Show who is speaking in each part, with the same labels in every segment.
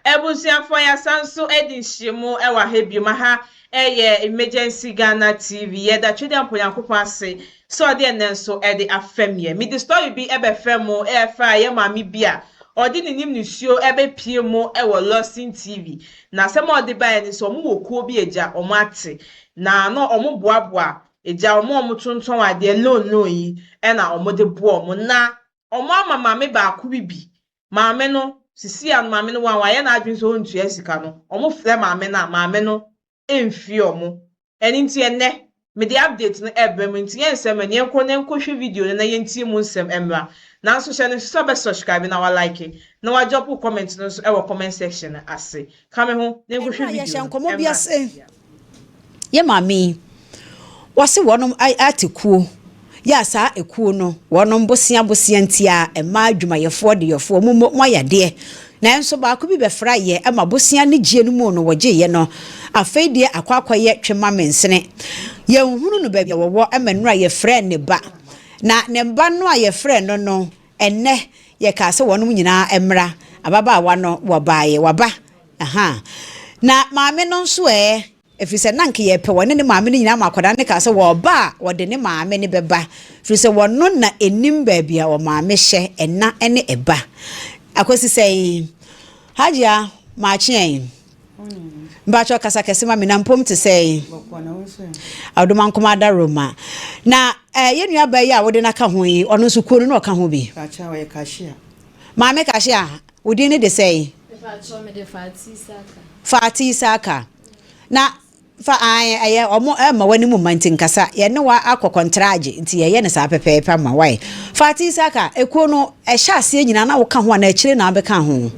Speaker 1: Abusuafoɔ, yɛasan nso adi nhyiamu wɔ ha bio. Ha yɛ Emergency Ghana TV. Yɛda Twedeampo Nyankopɔn ase sɛ ɔde ɛnnɛ nso de afɛm yɛn. Mede story bi bɛfrɛ mo ɛfa yɛn maame bi a ɔde ne nim nisuo bɛpie mu wɔ Lawson TV. Na asɛm a ɔde baeɛ ne sɛ wɔn wɔ kuo bi agya wɔn ate na na wɔn boaboa agya wɔn a wɔtontɔn adeɛ loan loan yi na wɔde boa wɔn na wɔn ama maame baako bi bi Maame no, sisi a no maame no wan wayɛ n'adwene sɛ ɔntua sika no, ɔmo frɛ maame no a, maame no mfiri ɔmo. Ɛno nti ɛnnɛ, mede update no ɛrebrɛ mo, nti yɛnsɛ mma no, yɛnkɔ na yɛnkɔhwɛ video no na yɛntie mu nsɛm mmra. Nanso hyɛ no nso sɛ wobɛ subscribe na wa like, na wa drop wo comment no nso ɛwɔ comment section no ase. Ka me ho na yɛnkɔhwɛ
Speaker 2: Ɛberɛ a
Speaker 1: video
Speaker 2: yɛhyɛ
Speaker 1: no
Speaker 2: nkɔmmɔ bi
Speaker 1: mmra
Speaker 2: ase,
Speaker 1: sisi a.
Speaker 2: yɛ maame yi, wɔse wɔnom ate kuo. Yɛ a saa ekuo no wɔnom bosea bosea nti a mmaa adwumayɛfoɔ adeyɔfoɔ mo mmɔ moayɛ adeɛ nanso baako bi bɛfra yɛ ma bosea ne gyeɛ no mu no wɔgyeeɛ no afei deɛ akɔ akɔyɛ twema mensene yɛnhunu no baabi a wɔwɔ ma nnora yɛfrɛɛ ne ba na ne ba no a yɛfrɛɛ no no ɛnnɛ yɛkaa sɛ wɔnom nyinaa mmra ababaawa no wɔbaeɛ waba ahaa na maame no nso ɛɛ Ɛfiri sɛ na anka yɛrepɛ wɔne ne maame no nyinaa ma akwadaa no kaa sɛ wɔreba a wɔde ne maame no bɛba, ɛfiri sɛ wɔno na ɛnim baabi a ɔmaame hyɛ, ɛna ne ɛba. Akwasi sɛn? Hajia, maakye ɛn? Mpakyɛ kasa kɛse ma me na mpom te sɛn? Adomankoma Adaroma. Na eh, yɛn nuabaa yi a wode no aka ho yi, ɔno nso kuo no na ɔka ho bi?
Speaker 3: Mpakyɛ ɔyɛ cashier.
Speaker 2: Maame cashier, wo din ne de sɛn?
Speaker 4: Mepakyɛw mede Fati Isaka.
Speaker 2: Fati Isaka. Na fa ae ɛyɛ ɔmo ɛmma w'anim mma nti nkasa yɛne wo akɔ kɔntragye nti yɛyɛ no saa pɛpɛɛpɛ ama wo ae. Fati Isaka, ekuo no ɛhyɛ aseɛ nyinaa na woka ho anaa akyire na wobɛkaa ho?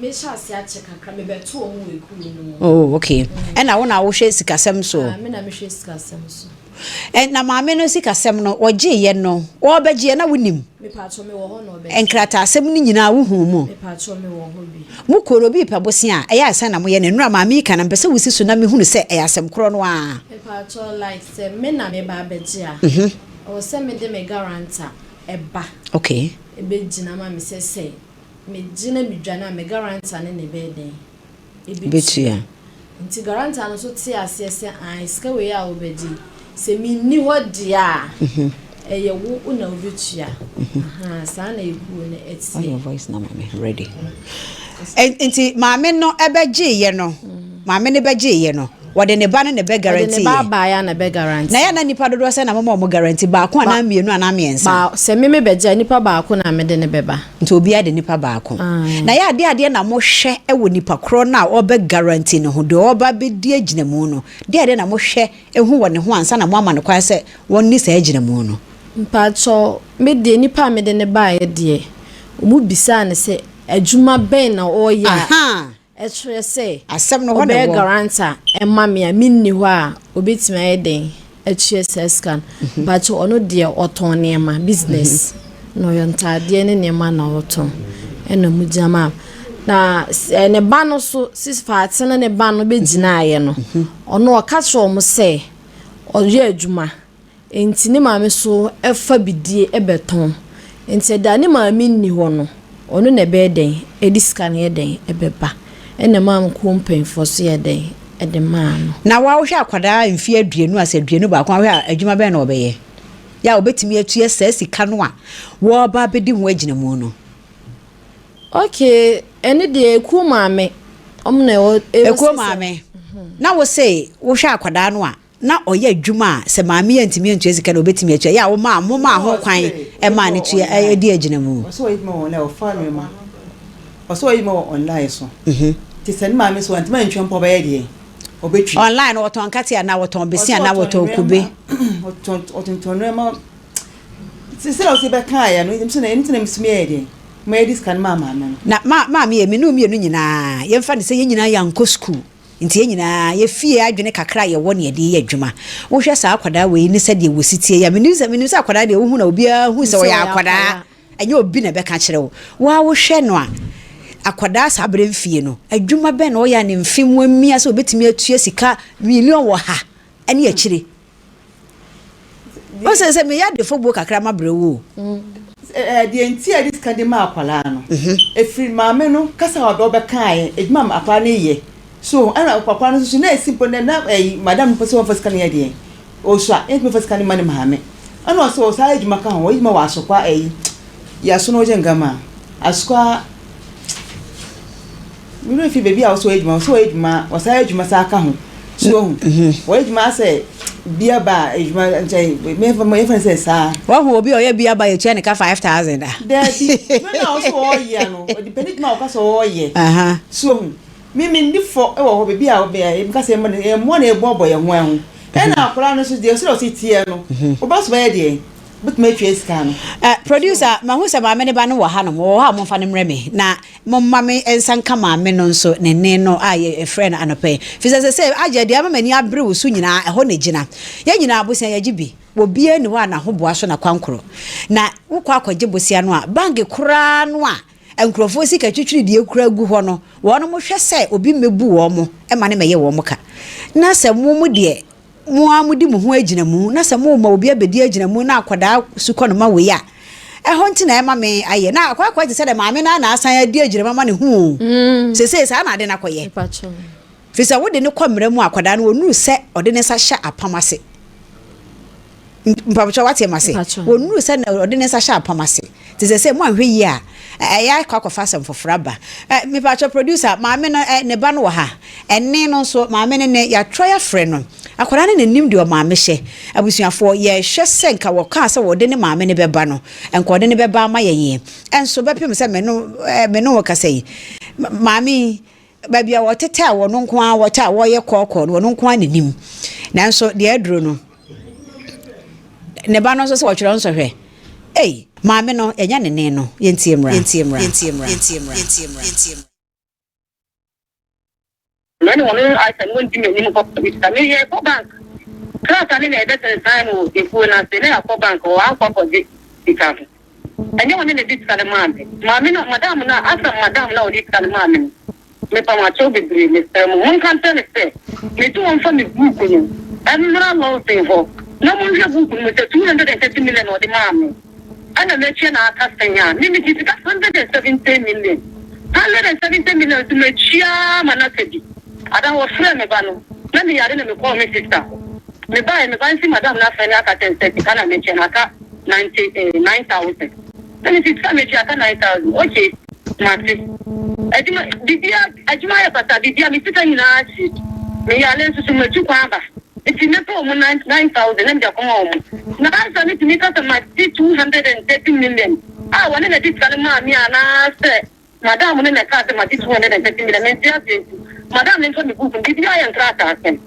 Speaker 4: Me hyɛ aseɛ akyɛ kakra, me bɛto ɔmo wɔ ekuo no mu.
Speaker 2: Oh okay, ɛna wo na wohwɛ sikasɛm soɔ?
Speaker 4: Ah, me na mehwɛ sikasɛm so.
Speaker 2: Ɛ na maame no sikasɛm no wɔgyeeɛ no wɔrebɛgyeɛ na wonim?
Speaker 4: Mepakyɛw mewɔ hɔ na ɔbɛgye.
Speaker 2: Nkrataasɛm no nyinaa wohuu mu?
Speaker 4: Mepakyɛw mewɔ hɔ bi.
Speaker 2: Mo kuo no obi repɛ bosea a ɛyɛ a sɛn na moyɛ no? Nnora maame yi ka na mepɛ sɛ wosi so na mehunu sɛ ɛyɛ asɛm korɔ no ara.
Speaker 4: Mepakyɛw like sɛ me na meba abɛgye a ɛwɔ sɛ mede me guarantor ba
Speaker 2: Okay.
Speaker 4: ɛbɛgyina ma me sɛ sɛ megye na medwane a me guarantor no na ɛbɛyɛ dɛn?
Speaker 2: Bɛtua.
Speaker 4: Nti guarantor no nso tee aseɛ sɛ ae sika wei a wobɛgye yi, sɛ menni hɔ deɛ a, ɛyɛ wo na wobɛtua. Ahaa, saa na ekuo no
Speaker 2: On
Speaker 4: teɛ.
Speaker 2: your voice na maame ready. Nti maame no ɛbɛgyeeɛ no, maame no bɛgyeeɛ no, wɔde ne ba no na ɛbɛ
Speaker 4: Ɔde ne
Speaker 2: guarantee
Speaker 4: ba
Speaker 2: yɛ.
Speaker 4: baeɛ a na ɛbɛ guarantee.
Speaker 2: Na ɛyɛ a na nnipa dodoɔ sɛn na moma wɔn guarantee? Baako
Speaker 4: Ba
Speaker 2: anaa mmienu anaa mmiɛnsa?
Speaker 4: ba sɛ me mebɛgye a, nipa baako na mede no bɛba.
Speaker 2: Nti obiara de nipa baako. Na yɛ adeɛ adeɛ na mohwɛ wɔ nipa korɔ no a ɔbɛ guarantee no ho, deɛ ɔreba abɛdi agyinamu no, deɛ adeɛ na mohwɛ hu wɔ ne ho ansa na moama no kwan sɛ wɔnni saa agyinamu no?
Speaker 4: Mpakyɛw, me deɛ nipa a mede no baeɛ deɛ, wɔn bisaa no sɛ adwuma bɛn na ɔreyɛ a
Speaker 2: Ahaa!
Speaker 4: Ɛkyerɛ sɛ
Speaker 2: Asɛm no hɔ na
Speaker 4: ɔbɛyɛ
Speaker 2: ɛwɔ.
Speaker 4: guarantor ma me a menni hɔ a ɔbɛtumi ayɛ dɛn atua saa sika no. Mpakyɛw ɔno deɛ ɔtɔn nneɛma, business na ɔyɛ ntaadeɛ ne nneɛma na ɔtɔn ɛna ɔmo gyina maa me. Na sɛ ne ba no so sis Faate ne ne ba no bɛgyinaeɛ no ɔno ɔka kyerɛɛ ɔmo sɛ ɔyɛ adwuma Enti ne maame nso fa bidie bɛtɔn. Enti ɛda a ne maame nni hɔ no, ɔno na ɛbɛyɛ dɛn de sika no yɛ dɛn bɛba. Ɛna ɛmaa kuo mpanimfoɔ nso yɛɛ dɛn de maa no.
Speaker 2: Na wo a wohwɛ akwadaa mfeɛ aduonu asɛ 21 a wohwɛ a adwuma bɛn na ɔbɛyɛ yɛ a ɔbɛtumi atua saa sika no a wɔreba abɛdi ho agyinamu no?
Speaker 4: Okay, ɛno deɛ ekuo maame, wɔn na ɛwɔ.
Speaker 2: Ekuo maame, na wo se wohwɛ akwadaa no a Na ɔyɛ adwuma a sɛ maame yi antumi antua sika no a ɔbɛtumi atua. Yɛ a womaa momaa ho kwan maa no tua di agyinamu.
Speaker 3: Ɔsɛ ɔyɛ adwuma wɔ online ɔfa nneɛma ɔsɛ ɔyɛ adwuma wɔ online so nti sɛ ne maame so wantumi antwa mpo ɔbɛyɛ deɛ ɔbɛtwi.
Speaker 2: Online no wɔtɔn nkate anaa wɔtɔn bese anaa wɔtɔn kube.
Speaker 3: Ɔtɔn ɔtontɔn nneɛma sɛ sɛ ɔsɛ bɛkaeɛ no ɛnti na ɛnti na mesumi yɛ deɛ ma yɛde sika no maa maame no.
Speaker 2: Na ma maame yɛ me ne wo mmienu nyinaa yɛmfa no sɛ yɛn nyinaa yɛankɔ sukuu. Nti yɛn nyinaa yɛ fie adwene kakra a yɛwɔ ne yɛde yɛ adwuma. Wohwɛ saa akwadaa wei ne sɛdeɛ wɔsi teɛ yi a, menim sɛ menim sɛ akwadaa deɛ wohu na obiara hu sɛ ɔyɛ akwadaa. Ɛnyɛ obi na ɛbɛka kyerɛ wo. Wo ara wohwɛ no a, akwadaa saa berɛ mfie no, adwuma bɛn na ɔyɛ a ne mfe mu amia sɛ ɔbɛtumi atua sika million wɔ ha ne akyire. Wo sɛ sɛ meyɛ adefo buo kakra mabrɛ wo o.
Speaker 3: Deɛ nti a yɛde sika de ma akwadaa no, ɛfiri maame no kasa a ɔbɛkaeɛ, adwuma a akwadaa no yɛ. So ɛna akwadaa no nso so na ɛsi mpo na na ɛyi madam no pɛ sɛ ɔmfa sika no yɛ deɛ ɔsua ɛntumi fa sika no ma ne maame. Ɛna ɔsɛ ɔsaa yɛ adwuma ka ho, ɔyɛ adwuma wɔ asokwa ɛyi yɛaso no ɔgye ngama asokwa. Me werɛ fi baabi a ɔsɛ ɔyɛ adwuma, ɔsɛ ɔyɛ adwuma, ɔsan yɛ adwuma san ka ho. So ohu? Mhm. Ɔyɛ adwuma asɛ bia ba adwuma nkyɛn, mɛfa mɛfa no sɛ saa.
Speaker 2: Wahu obi a ɔyɛ bia ba yɛtua ne ka 5,000 a?
Speaker 3: Daabi, adwuma no a ɔsɛ ɔyɛ no, ɔde pɛ ne adwuma a ɔka sɛ ɔyɛ. So ohu? Me menni fɔ wɔ hɔ baabi a meka sɛ mmoa na yɛboaboa yɛn ho ho. Ɛna akwadaa no nso deɛ sɛdeɛ ɔsi teɛ no, ɔba so bɛyɛ deɛ. Wobɛtumi atua sika no.
Speaker 2: Eh, producer, mahu sɛ maame ne ba no wɔ hanom. Wɔwɔ hɔ a momfa no mmrɛ me. Na momma me nsa nka maame no nso ne nne no a yɛfrɛɛ no anɔpa yi. Firi sɛ seesei agye deɛ ama m'ani abere wo so nyinaa, ɛhɔ na ɛgyina. Yɛn nyinaa bosea yɛgye bi. Obiara nni hɔ a n'ahoboa so n'akwankorɔ. Na wokɔ akɔgye bosea no a, bank koraa no a nkurɔfoɔ sika twitwiri deɛ kura gu hɔ no, wɔnom hwɛ sɛ obi mmɛbu wɔn ma no mmɛyɛ wɔn ka. Na sɛ mo mo deɛ, mo ara modi mo ho agyinamu, na sɛ morema obi abɛdi agyinamu na akwadaa sukɔnoma wei a, ɛhɔ nti na ɛma me ayɛ. Na akɔ akɔyɛ te sɛ dɛ maame no ara na asan adi agyinamu ama ne ho o. Mm. Seesei saa na ade no akɔyɛ. Firi sɛ wode no kɔ mmara mu a, akwadaa no ɔnuru sɛ ɔde ne nsa hyɛ apam ase. Mpabokyɛ wate ma se. Wɔnuru sɛ na ɔde ne nsa hyɛ apam ase. Te sɛ sɛ mo anhwɛ yie a, ɛyɛ akɔ akɔfa asɛm foforɔ aba. Mepakyɛ producer, maame no ne ba no wɔ ha. Ɛne no nso, maame no ne yɛatrɔ yɛafrɛ no. Akwadaa no n'anim deɛ ɔmaame hyɛ. Abusuafoɔ, yɛhwɛ sɛ nka wɔkaa sɛ wɔde ne maame no bɛba no, nka ɔde no bɛba ama yɛn. Ɛnso bɛpem sɛ me no me ne wo kasa yi, maame yi, Baabi a wɔtetɛ a wɔn nko ara wɔtɛ a wɔyɛ kɔɔkɔɔ no, wɔn nko ara na nim. Nanso deɛ aduro no, ne ba no nso sɛ wɔtwerɛ nsɔhwɛ. Ei, maame no, yɛnya ne ne no, yɛntie mmra. Yɛntie mmra. Yɛntie mmra. Yɛntie mmra. Yɛntie mmra. Yɛntie mmra.
Speaker 5: Na ne wɔn ayɛ sɛ wɔndi m'anim kɔ sika. Meyɛ kɔ bank krataa ne na yɛbɛsensan no wɔ ekuo no ase na yɛakɔ bank hɔ akɔ akɔgye sika no. Ɛnyɛ ɔno na ɛde sika no maa me. Maame no, madam no a, asɛm madam no a ɔde sika no maa me no, mepa mo akyɛw bebree, mesrɛ mo, monka nkyerɛ no sɛ, mese ɔmfa me buuku no mmra Lawson hɔ na monhwɛ buuku no mu sɛ 230 million na ɔde maa me, ɛna matua na aka sɛn a, me megye sika 170 million, 170 million nso matua ma no aka bi. Ada wɔfrɛɛ me ba no, na meyare na mekɔɔ me sista hɔ. Mebaeɛ, me ba no se madam no afrɛ no aka kyerɛ no sɛ sika no a matua no aka 90 eh, 9,000. Na me sika metua ka 9,000. Okay, mate. Adwuma, bibia, adwuma ayɛ basaa, bibia, me sika nyinaa ahye. Me yare nso so, matu kwan aba. Nti mɛpɛ wɔn 9,000 na mede akɔma wɔn. Na ansa metumi ka sɛ mate 230 million a wɔne na de sika no maa me anaasɛ Madam no na ɛkaa sɛ magye 230 million, mente aseɛ nti madam no mfa me book no, biribiara yɛ nkrataa asɛm,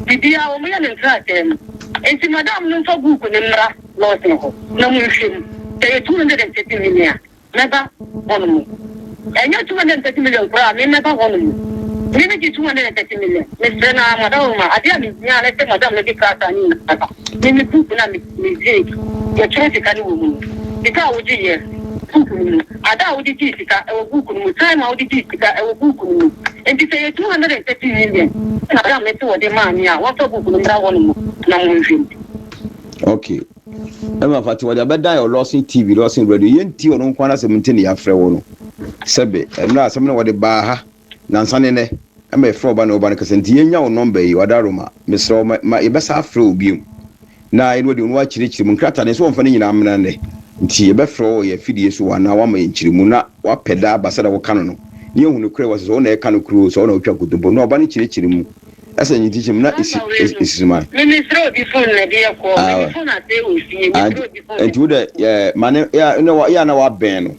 Speaker 5: biribiara wɔn yɛ no nkrataa mu, nti madam no mfa book no mmra Lawson hɔ na monhwɛ mu, sɛ ɛyɛ 230 million a mɛba hɔ nom, ɛnyɛ 230 million koraa a me mɛba hɔ nom, me megye 230 million, mesrɛ no ara madam ma adeɛ a mehia ne sɛ madam no de krataa no nyinaa ba. Me me book no a me megyee yɛtwerɛ sika no wɔ mu no, sika a wogye yɛ book no mu, ada a wode gyee sika ɛwɔ book no mu, time a wode gyee sika ɛwɔ book no mu. Nti sɛ ɛyɛ 230 million na ada a mese wɔde maa me a, wɔmfa book no mmra hɔ nom na monhwɛ mu.
Speaker 6: Ok Emma Fati wɔde abɛdan yɛ Lawson TV Lawson Radio yɛntie ɔno nko ara asɛm nti na yɛafrɛ wo no sɛbe ɛnora asɛm no wɔde baa ha Nansa ne nɛ ɛma yɛfrɛ ɔba ne ɔba no kasa nti yɛnya wo nɔmba yi Wadaroma mesrɛ wo ma yɛbɛsa afrɛ wo bio na yɛne wadi no wakyerɛkyerɛ mu nkrataa no nso wɔmfa ne nyinaa mmena nnɛ nti yɛbɛfrɛ wo wɔ yɛn afidie so anaa woama yɛn nkyerɛmu na woapɛ daa aba sɛdeɛ woka no no na yɛahu nokorɛ wɔ sɛ sɛ wo na ɛka nokorɛ o sɛ wo na wotwa nkontompo na ɔba no kyerɛkyerɛ mu ɛsɛ nye nkyerɛkyerɛ mu na
Speaker 5: Nɔmba
Speaker 6: ɛsi
Speaker 5: wei no,
Speaker 6: ɛsi so ma
Speaker 5: me mesrɛ obi phone na ɛde ɛkɔ, me me phone asɛe wɔ fie, mesrɛ obi phone na
Speaker 6: nti wo
Speaker 5: ɛde
Speaker 6: dɛ
Speaker 5: ɛkɔ.
Speaker 6: yɛ ma ne yɛ a na wabɛn no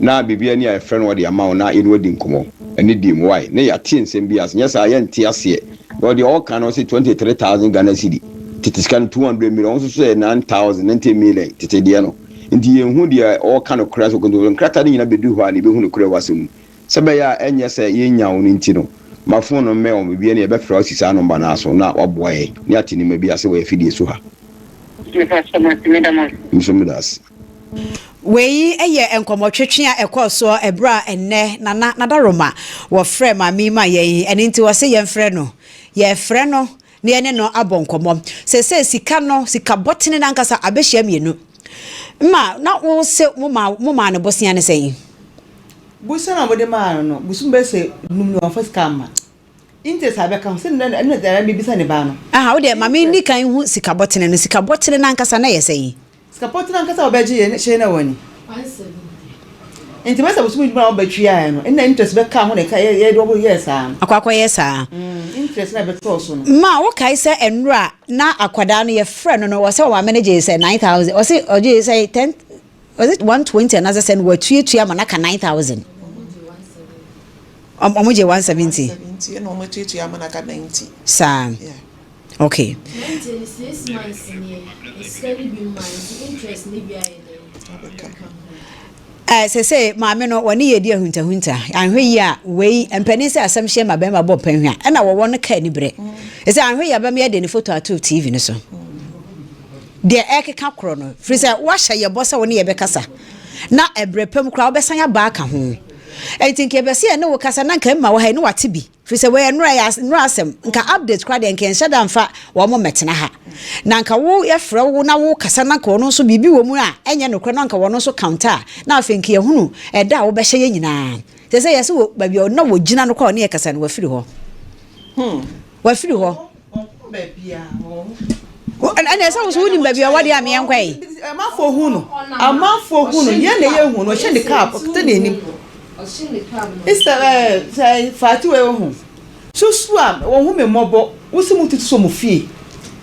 Speaker 6: Na biribiara ni a yɛfrɛ no ɔde ama wo na yɛne wo adi nkɔmmɔ anidie mu wai na yɛate nsɛm bi ase nyɛ saa yɛnte aseɛ na ɔdeɛ ɔka no ɔse 23,000 Ghana cedi tete sika no 200 million ɔno nso so yɛ 9,000 90 million tete deɛ no nti yɛnhu deɛ ɔka no korɛ sɛ ɔkɔntu nkrataa no nyina bɛduru hɔ a na yɛbɛhu no korɛ wɔ asɛm mu sɛ bɛyɛ a ɛnyɛ sɛ yɛnya wo no nti no ma phone no mmɛn wɔn biribiara ni yɛbɛfrɛ wo asi saa nɔmba no ara so na waboa yɛn na yɛate nneɛma bi ase wɔ yɛn afidie so ha.
Speaker 5: Mepakyɛ mate meda mo ase.
Speaker 6: Me nso meda ase.
Speaker 2: Wei yɛ nkɔmmɔtwetwe a ɛkɔɔ soɔ ɛberɛ a ɛnnɛ Nana Nadaroma wɔfrɛɛ maame yi maa yɛn, ɛno nti wɔse yɛmfrɛ no. Yɛrefrɛ no na yɛne no abɔ nkɔmmɔ. Seesei sika no, sika bɔtene no ankasa abɛhyia mmienu. Ma na wo se mo maa mo maa no bosea ne sɛn?
Speaker 3: Bosea na wɔde maa no no, bosom bɛyɛ sɛ num no wamfa sika amma. Interest a bɛka ho sɛ na ɛna dara mebisa ne ba no.
Speaker 2: Aha, wo deɛ ma me nni kan hu sika bɔtene no. Sika bɔtene no ankasa na ɛyɛ sɛn?
Speaker 3: Sika pɔtene ankasa a wɔbɛgye yɛ hyɛn na wani. Nti bɛsɛ bosom adwuma a wɔbɛtweaeɛ no, ɛna interest bɛka ho na ɛka yɛ de wɔn yɛɛ saa no.
Speaker 2: Akɔ akɔyɛ saa.
Speaker 3: Mm, interest na ɛbɛtɔɔ so no.
Speaker 2: Ma wokae sɛ nnora na akwadaa no yɛfrɛ no no, wɔsɛ wɔn no gyee sɛ 9000, wɔse ɔgyee sɛ 10, was it 120 anaasɛ sɛ no wɔatuatua ma no aka 9000. Wɔn gye 170.
Speaker 7: 170 ɛna wɔn atuatua ama no aka 90.
Speaker 2: Saa.
Speaker 7: Yeah.
Speaker 2: Okay.
Speaker 4: 90 no 6 months nie, sika no bi mma nti interest no bi ayɛ dɛn?
Speaker 7: Abɛka.
Speaker 2: Eh, sese maame no wɔne yɛ di ahuntahunta anhwɛ yi a wei mpanin sɛ asɛm hyɛ ma bɛrima bɔ mpanhwa ɛna wɔwɔ no ka ani berɛ ɛsɛ anhwɛ yi a bɛma yɛde ne foto ato TV no so deɛ ɛkeka korɔ no firi sɛ woahyɛ yɛ bɔ sɛ wo ne yɛbɛkasa na ɛberɛ pam koraa wobɛsan aba aka ho ɛnti nka yɛbɛsɛ yɛne wo kasa na nka mma wɔ ha yi ne wate bi firi sɛ wei nnora yɛ nnora asɛm nka update koraa deɛ nka yɛnhyɛ da mfa wɔn mmɛtena ha na nka wo yɛfrɛ wo na wo kasa na nka wɔn nso biribi wɔ mu a ɛnyɛ nokorɛ na nka wɔn nso counter a na afei nka yɛhunu ɛda a wobɛhyɛ yɛ nyinaa sɛ sɛ yɛsɛ wɔ baabi a na wɔgyina no koraa ɔne yɛ kasa no wafiri hɔ wafiri hɔ ɛnna ɛsɛ wo so wonim baabi a wɔde a meɛ nkɔ yi.
Speaker 3: Amanfoɔ hu no amanfoɔ hu no yɛn na yɛ hu no ɔhyɛ ne cap ɔkita n'anim sɛ ɛɛ sɛ faati wɔ ehu susu a wɔn ho mi mmɔbɔ wosi mu tutu so mu fie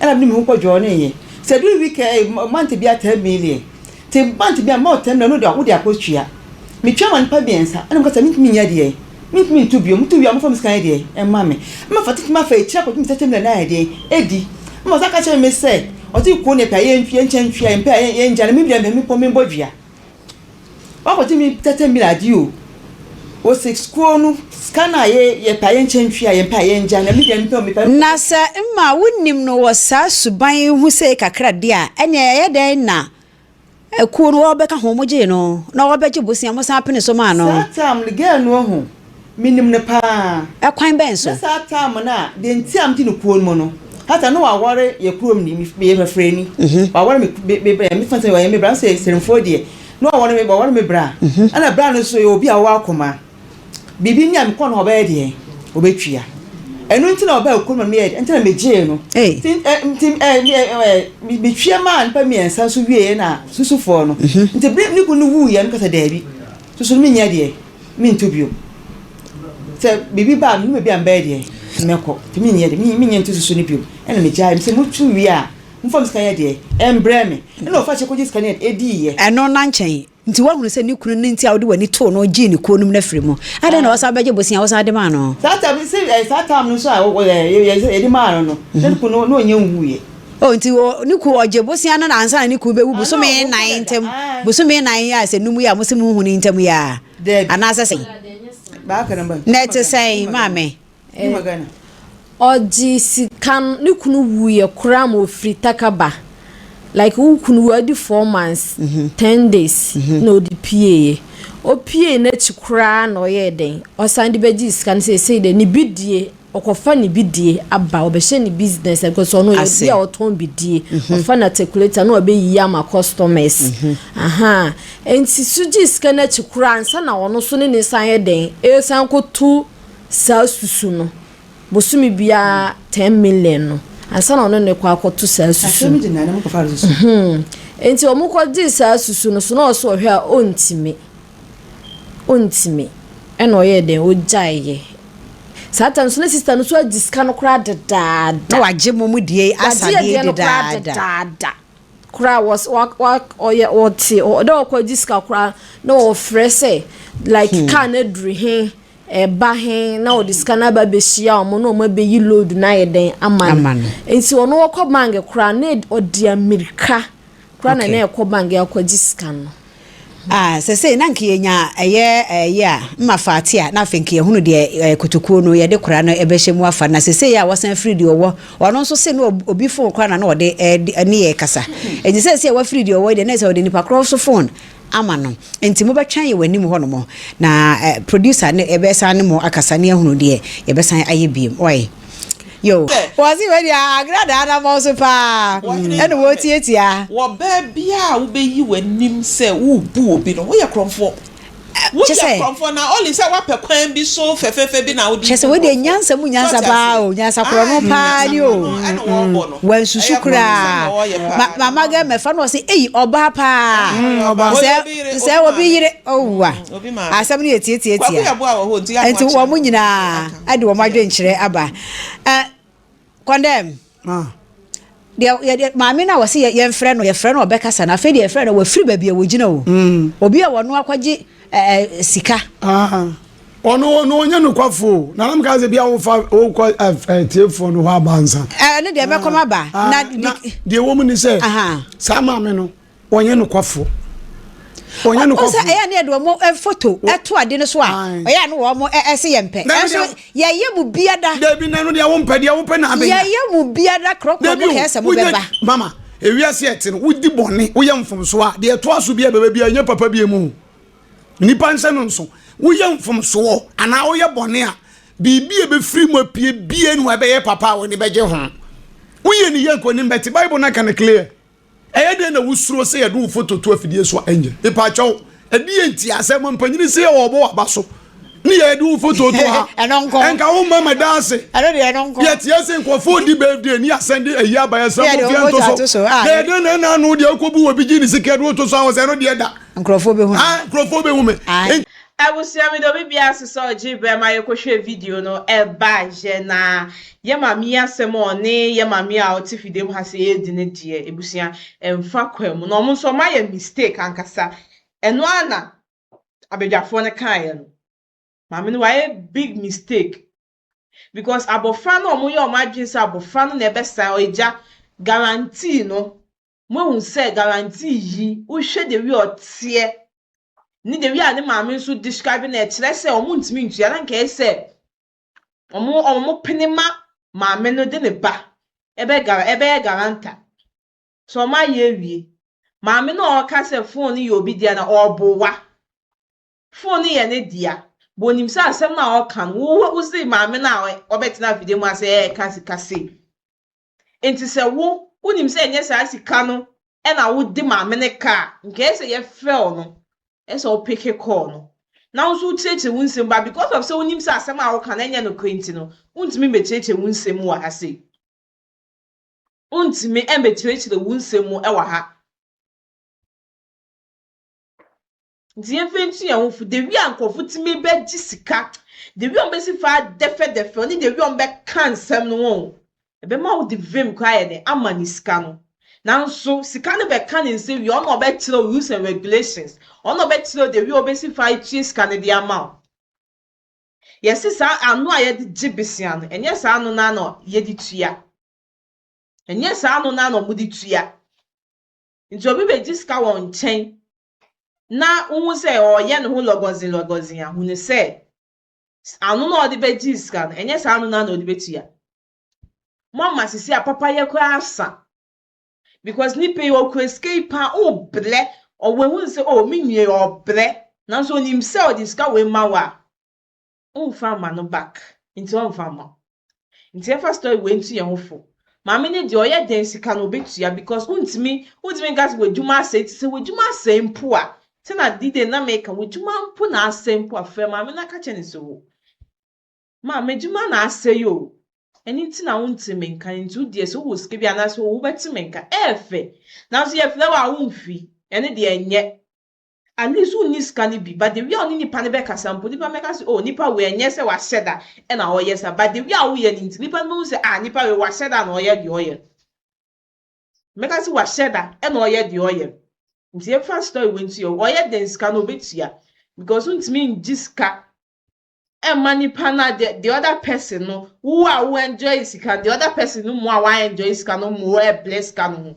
Speaker 3: ɛna mi ne mi ho kɔ dwɔɔ ne yɛ sɛ duru week ɛɛ month bi a 10 million te month bi a mma 10 million no de wode akɔ tua metwa ma nipa mmiɛnsa ɛna mo kasa mi ntumi nyɛ deɛ mi ntumi ntu bio mo tu wie a mo fa mi sika yɛ deɛ ɛma mi ɛma fa titi ma fa ekyir akɔtumi 30 million na ayɛ deɛ edi ɛma ɔsa ka kyerɛ mi sɛ ɔte kuo ne pɛ a yɛn yɛn nkyɛn ntwia yɛn pɛ a yɛn gya no mi deɛ mi pɔ mi bɔ dua wakɔgye mi 30 million adi o wɔsɛ kuo no sika no a yɛ yɛ pɛ a yɛn nkyɛn ntwia yɛn pɛ a yɛn gya na mi deɛ mi pɛ mi pɛ.
Speaker 2: Na sɛ mma wonim no wɔ saa suban yi ho sɛ kakra deɛ a ɛnea ɛyɛ dɛn na akuo no wɔbɛka ho mo gyee no na wɔbɛgye bosea mo san pene so maa no.
Speaker 3: Saa time no girl no ho minim no paa.
Speaker 2: Ɛkwan bɛn so?
Speaker 3: Na saa time no a deɛ nti a megye no kuo no mu no hata no wawɔre yɛ kurom ni meyɛ fɛfrɛ ni wawɔre me me me me fa sɛ wɔyɛ me bra sɛ sɛnfoɔ deɛ na wawɔre me wawɔre me bra ɛna bra no nso yɛ obi a ɔwɔ akoma biribi ni a mekɔ no ɔbɛyɛ deɛ ɔbɛtua ɛno nti na ɔbɛɛ kurom na meyɛ nti na megyee no nti ɛ nti ɛ ɛ ɛ metwia maa nipa mmiɛnsa nso wie na susufoɔ no nti bere ne kun no wuiɛ no kasa daabi susu no menyɛ deɛ mento bio sɛ biribi ba a menim baabi a mbɛyɛ deɛ mɛkɔ nti menyɛ deɛ menyɛ nto susu no bio ɛna megyae sɛ motu wie a momfa me sika yɛ deɛ ɛmbrɛ me ɛna ɔfa kyɛ kɔgye sika no yɛ ɛdiiɛ.
Speaker 2: Ɛno na nkyɛn nti woahunu sɛ ne kunu no nti a wode w'ani too no gyee ne kuo no mu no afiri mu adɛn na wɔsan bɛgye bosea wɔsan de maa no?
Speaker 3: Saa time sɛ ɛ saa time no nso a ɛ yɛde maa no no na ne kunu no na ɔnyɛ nwuiɛ.
Speaker 2: Oh, nti ne kunu ɔgye bosea no na ansa na ne kunu bɛwu bosome 4 ntam bosome 4 yi a sɛ num yi a mo sɛ mo hu ne ntam yi a anaasɛ sɛn na ɛte sɛn maame?
Speaker 4: Ɔgye sika no ne kunu wuyɛ koraa ma ofiri Takaba like wo kunu wu adi 4 months 10 days na ɔde pieeɛ opie n'akyi koraa na ɔyɛɛ dɛn ɔsan de bɛgye sika no sɛ de ne bidie ɔkɔfa ne bidie aba ɔbɛhyɛ ne business because ɔno yɛ obi a ɔtɔn bidie ɔfa na calculator na ɔbɛyiyi ama customers aha nti so gye sika n'akyi koraa ansa na ɔno so ne ne san yɛ dɛn esan koto saa susu no bosomi biara 10 million no ansa na ɔno ne kɔ akɔto saa susu nti wɔn kɔ gye saa susu no so na ɔso ɔhwɛ a ɔntumi ɔntumi ɛna ɔyɛ dɛn ɔgyaeɛ saa time so ne sister no so agye sika no koraa dedaada.
Speaker 2: Na wagye mo mu die asadeɛ
Speaker 4: dedaada. Dedaada koraa wɔ wa wa ɔyɛ ɔte ɔdɛ ɔkɔ agye sika koraa na ɔfrɛ sɛ like car no aduru he ɛba he na ɔde sika no aba abɛhyia wɔn na wɔn abɛyi load na ayɛ dɛn ama no nti ɔno ɔkɔ bank koraa na ɔde amirika koraa na na ɛkɔ bank akɔgye sika no.
Speaker 2: Ah, sɛ na nka yɛnya ɛyɛ ɛyɛ a mma faate a na afei nka yɛhunu deɛ kotokuo no yɛde kora no ɛbɛhyɛ mu afa na sɛsɛ a wɔsan firi deɛ ɔwɔ ɔno nso se no obi phone kora na na ɔde ɛne yɛ kasa ɛnti sɛ sɛ wafiri deɛ ɔwɔ deɛ na sɛ ɔde nipa korɔ so phone ama no nti mobɛtwɛn yɛ w'anim hɔ nom na producer ne ɛbɛsan ne mo akasa ne ahunu deɛ yɛbɛsan ayɛ biem ɔyɛ. Yo. Wɔse wei deɛ agradaa anamɔn so paa ɛna wɔtiatia.
Speaker 7: Wɔ baa biara a wobɛyi w'anim sɛ worebu obi no, woyɛ korɔmfoɔ. Woyɛ korɔmfoɔ na only sɛ woapɛ kwan bi so fɛfɛɛfɛ bi na wode
Speaker 2: Kyerɛ sɛ wei deɛ nyansa mu nyansa paa o, nyansa korɔno paa ni o. Wansusu koraa. Ma mama gɛ mɛfa no ɔse ei ɔbaa paa. Sɛ sɛ obi yere owua. Asɛm no yɛ tiatiatia. Nti wɔn nyinaa ɛde wɔn adwenkyerɛ aba. Ɛ kɔndɛm. Deɛ yɛ maame no a wɔse yɛmfrɛ no yɛfrɛ no ɔbɛkasa no afei deɛ yɛfrɛ no wafiri baabi a wɔgyina o. Obi a wɔno akɔgye ɛɛ sika.
Speaker 8: Ɔno ɔno ɔnyɛ nokwafo o. Na nam ka sɛ bia wofa wokɔ tiefoɔ no hɔ aba ansa.
Speaker 2: Ɛno deɛ mɛkɔm aba.
Speaker 8: Na deɛ ɛwɔ mu ni sɛ saa maame no ɔnyɛ nokwafo. Ɔnyɛ nokwafo.
Speaker 2: Ɔsɛ ɛyɛ ne yɛde wɔn foto ɛto ade no so a ɛyɛ ne wɔn ɛsɛ yɛn pɛ. Ɛnso yɛyɛ mu biada.
Speaker 8: Dabi na no deɛ wompɛ deɛ wopɛ na abɛnya.
Speaker 2: Yɛyɛ mu biada korɔkorɔ mo kɛɛ sɛ mo bɛba.
Speaker 8: Mama ewiase ɛte no wodi bɔne woyɛ mfomso a deɛ ɛtoa so bi a ɛbɛba bi a ɛnyɛ papa bi mu. Nnipa nhyɛ no nso. Woyɛ mfomsoɔ anaa woyɛ bɔne a, biribi a ɛbɛfiri mu apue bie no ɛbɛyɛ papa a w'ani bɛgye ho. Woyɛ ne yie nka w'anim bɛte. Bible no aka no clear. Ɛyɛ dɛn na wosuro sɛ yɛde wo foto to afidie so a ɛnyɛ? Mepaakyɛw, ɛdeɛ nti a sɛ mampanyini sɛ yɛwɔ ɔbɔ w'aba so ne yɛde wo foto to ha ɛnka wo mma ma da ase yɛteɛ sɛ nkurɔfoɔ di birthday ne yɛasɛnde ayi aba yɛsrɛ mo mfeɛ nto so na yɛde na ɛna ano deɛ wokɔbu wɔ bi gye ne sika de woto so a wɔ sɛ ɛno deɛ da
Speaker 2: Nkurɔfoɔ bɛhu me.
Speaker 8: Ah, nkurɔfoɔ bɛhu me.
Speaker 2: Ae.
Speaker 1: Abusua meda obi biara ase sɛ ɔgye brɛ ma yɛkɔhwɛɛ video no ɛbaeɛ na yɛ maame yi asɛm a ɔne yɛ maame a ɔte fidie mu ha sɛ yɛredi no deɛ abusua ɛmfa kwan mu na ɔmo nso ɔmo ayɛ mistake ankasa ɛno ara na abadwafoɔ no kaeɛ no maame no wayɛ big mistake because abɔfra no a ɔmo yɛ ɔmo adwene sɛ abɔfra no na ɛbɛsan ɔgya guarantee no Moahu sɛ guarantee yi, wohwɛ the way ɔteɛ ne the way a ne maame nso describe no ɛkyerɛ sɛ wɔn ntumi ntua na nka ɛyɛ sɛ wɔn wɔn pene ma maame no de ne ba ɛbɛ gara ɛbɛyɛ guarantor so wɔn ayɛ awie maame no a ɔka sɛ phone no yɛ obi dea na ɔboa phone no yɛ ne dea bɔ onim sɛ asɛm no a ɔka no wo wo se maame no a ɔbɛtena afidie mu asɛ ɛɛka sika sei Enti sɛ wo, wonim sɛ ɛnyɛ saa sika no na wode maame no ka a, nka ɛyɛ sɛ yɛfrɛ wo no, ɛyɛ sɛ wo peke call no, na wo nso wokyerɛkyerɛ wo nsɛm, but because of sɛ wonim sɛ asɛm a woka no ɛnyɛ nokorɛ nti no, wontumi mmɛkyerɛkyerɛ wo nsɛm mu wɔ ha sei. Wontumi mmɛkyerɛkyerɛ wo nsɛm mu wɔ ha. Nti yɛmfa ntu yɛn ho fo. The way a nkurɔfo tumi bɛgye sika, the way a wɔbɛsi fa adɛfɛdɛfɛ ne the way a wɔbɛka nsɛm no wɔn, ɛbɛma wode vim koraa ayɛ dɛn ama ne sika no. Nanso sika no bɛka ne nsa wie a, ɔno na ɔbɛkyerɛ wo rules and regulations, ɔno na ɔbɛkyerɛ wo the way a ɔbɛsi fa atua sika no de ama wo. Yɛse saa ano a yɛde gye besia no, ɛnyɛ saa ano no ara na yɛde tua. Ɛnyɛ saa ano no ara na wɔde tua. Nti obi bɛgye sika wɔ wo nkyɛn na wohu sɛ ɔreyɛ ne ho lɔgɔdzen lɔgɔdzen a, hu no sɛ ano no a ɔde bɛgyee sika no, ɛnyɛ saa ano no ara na ɔde bɛtua. Moama sisi a papayɛ koraa asa. Because nipa yi ɔkura sika yi paa, ɔrebrɛ, ɔwɔ sɛ oh me nua yi ɔrebrɛ, nanso onim sɛ ɔde sika wei ma wo a, Womfa mma no back nti ɔmfa mma wo. Nti yɛmfa story wei nto yɛn ho fo. Maame no deɛ ɔyɛ dɛn sika no ɔbɛtua because wontumi wontumi nka sɛ w'adwuma asɛe nti sɛ w'adwuma asɛe mpo a sɛ na D-day na meka w'adwuma mpo na asɛe mpo a frɛ maame no na ka kyerɛ no sɛ o ma m'adwuma na asɛe o ɛno nti na wonte me nka nti wo deɛ sɛ wowɔ sika bi anaasɛ wobɛte me nka ɛɛfɛ nanso yɛfrɛ wo a womfi ɛno deɛ ɛnyɛ. At least wonni sika no bi but the way a ɔne nipa no bɛkasa mpo nipa no bɛka sɛ oh nipa wei ɛnyɛ sɛ wahyɛ da ɛna ɔyɛ saa but the way a woyɛ no nti nipa no bɛhu sɛ ah nipa wei wahyɛ da na ɔyɛ deɛ ɔyɛ no. Mɛka sɛ wahyɛ da ɛna ɔyɛ deɛ ɔyɛ no. Nti yɛmfa story wei nto yɛ ɔyɛ dɛn sika no ɔbɛtua because wontumi ngye sika ɛmma nipa no the, the other person no wo a wo enjoy sika the other person no mu a wa enjoy sika no mu ɛblɛ sika no ho.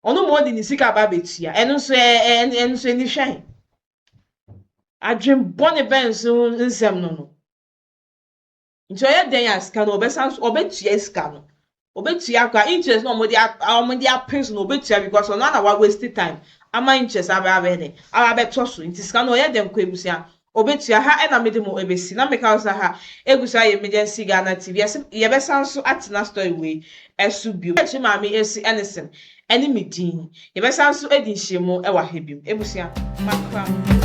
Speaker 1: Ɔno ma ɔde ne sika ba abɛtua. Ɛno nso ɛ ɛ ɛno nso ani hwɛ he? Adwen bɔne bɛn nso nsɛm no no? Nti ɔyɛ dɛn a sika no ɔbɛsan so ɔbɛtua sika no. Ɔbɛtua koraa interest na wɔde wɔde apem so no ɔbɛtua because ɔno ara na wa waste time ama interest aba abɛyɛ dɛn aba abɛtɔ so. Nti sika no ɔyɛ dɛn kɔ abusua? Obetua ha na mede mo ebesi na meka wo sɛ ha egu so ayɛ emergency Ghana TV yɛse yɛbɛsan so atena story wei ɛso bio akyi maame esi ɛne sem ɛne me din yɛbɛsan so adi nhyiamu ɛwɔ ha bio ebusua makra mo.